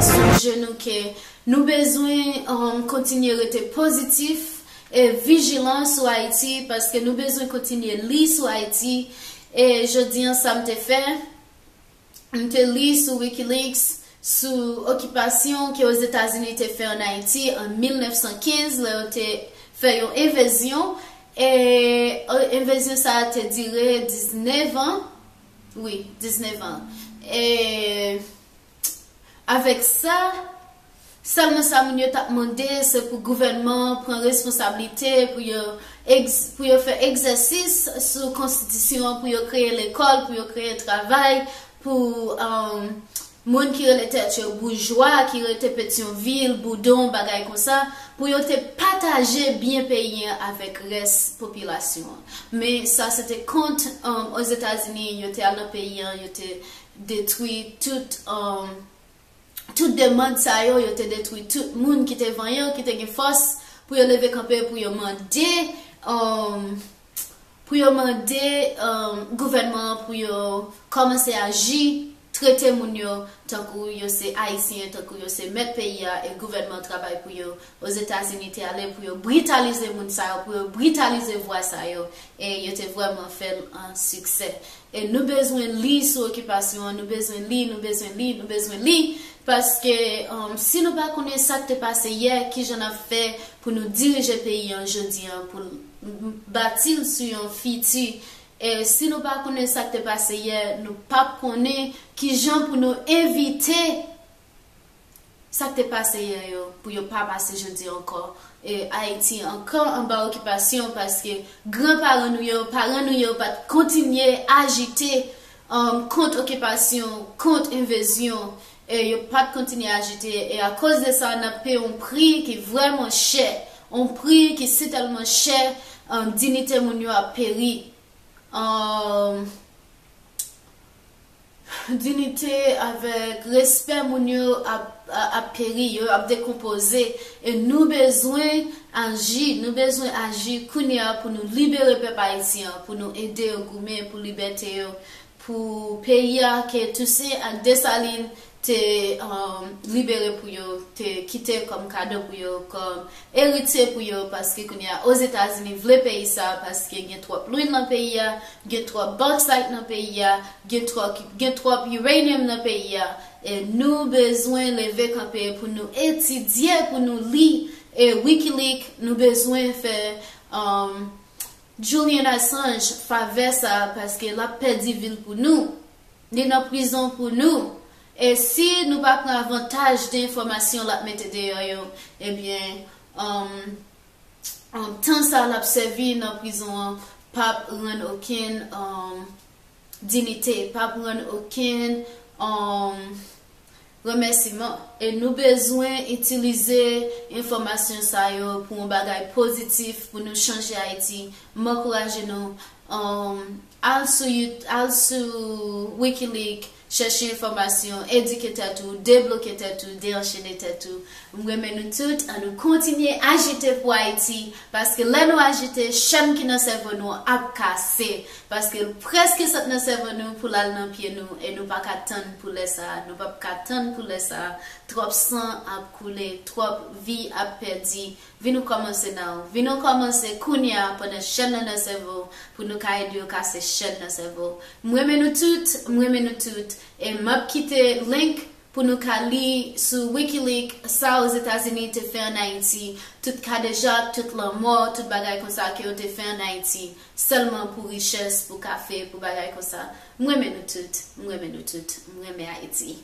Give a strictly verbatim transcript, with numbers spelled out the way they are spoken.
Sonje nou ke nou bezwen um, kontinye rete pozitif e vijilan sou Ayiti, paske nou bezwen kontinye li sou Ayiti. E jodi an, sa m te fè, m te li sou Wikileaks sou okipasyon ke Ozetazini te fè ann Ayiti an mil nèf san kenz, lè yo te fè yon envazyon. E envazyon sa a te dire diznèf an. Wi, diznèf an. E avèk sa, sèlman sa moun yo t ap mande, se pou gouvènman an pran responsablite, pou yo, pou yo fè egzèsis sou konstitisyon an, pou yo kreye lekòl, pou yo kreye travay, pou um, moun ki rele tèt yo boujwa, ki rete Petyonvil, Boudon, bagay konsa, pou yo te pataje byen peyi an avèk rès popilasyon an. Men sa se te kont um, Ozetazini, yo te al nan peyi an, yo te detwi tout um, tout demann sa yo, yo te detwi tout moun ki te vanyan, ki te gen fòs pou yo leve kanpe, pou yo mande um, pou yo mande um, gouvènman an pou yo kòmanse aji, trete moun yo tankou yo se Ayisyen, tankou yo se mèt peyi a, e gouvènman an travay pou yo. Ozetazini te ale pou yo britalize moun sa yo, pou yo britalize vwa sa yo, e yo te vrèman fè l an siksè. E nou bezwen li sou okipasyon an, nou bezwen li, nou bezwen li, nou bezwen li, paske um, si nou pa konnen sa k te pase yè, kijan n ap fè pou nou dirije peyi an jodi an, pou bati l sou yon fiti. E si nou pa konnen sa k te pase yè, nou p ap konnen kijan pou nou evite sa k te pase yè yo, pou yo pa pase jodi ankò. E Ayiti ankò anba okipasyon, paske granparan nou yo, paran nou yo pa t kontinye ajite um, kont okipasyon, kont envazyon. E yo pa t kontinye ajite. E akoz de sa, n ap peye yon pri ki vrèman chè. Yon pri ki sitèlman chè, um, diyite moun yo ap peri. Um, diyite avèk respè moun yo ap, ap peri, yo ap dekonpoze. E nou bezwen aji, nou bezwen aji kounye a pou nou libere pèp ayisyen an, pou nou ede yo goumen pou libète yo, pou peyi a ke Tousen ak Desalin te um, libere pou yo, te kite kòm kado pou yo, kòm eritye pou yo, paske kounye a Ozetazini vle peyi sa, paske gen twòp lwil nan peyi a, gen twòp bauxite nan peyi a, gen twòp, gen twòp uranium nan peyi a. E nou bezwen leve kanpe pou nou etidye, pou nou li. E Wikileaks, nou bezwen fè um, Julian Assange favè sa, paske l ap pèdi vi l pou nou. Li nan prizon pou nou. E si nou pa pran avantaj de enfòmasyon l ap mete deyò yo, ebyen, um, um, tan sa l ap sèvi nan prizon an p ap rann okenn um, diyite, p ap rann okenn um, remèsiman. E nou bezwen itilize enfòmasyon sa yo pou yon bagay pozitif, pou nou chanje Ayiti. M ankouraje nou um, al sou, al sou Wikileaks, chèche enfòmasyon, edike tèt ou, debloke tèt ou, deanchene tèt ou. M renmen nou tout, ann nou kontinye ajite pou Ayiti, paske lè nou ajite, chèn ki nan sèvo nou ap kase, paske prèske sot nan sèvo nou pou l al nan pye nou, e nou pa ka tann pou lè sa a, nou p ap ka tann pou lè sa a. Twòp san ap koule, twòp vi ap pèdi. Vin nou kòmanse nan, vin nou kòmanse kounye a pandan chèn nan nan sèvo, pou nou ka ede yo kase chèn nan sèvo. M renmen nou tout, m renmen nou tout, e m ap kite link pou nou ka li sou Wikileaks sa Ozetazini te fè ann Ayiti, tout kadejak, tout lanmò, tout bagay konsa ke yo te fè ann Ayiti, sèlman pou richès, pou kafe, pou bagay konsa. M renmen nou tout, m renmen nou tout, m renmen Ayiti.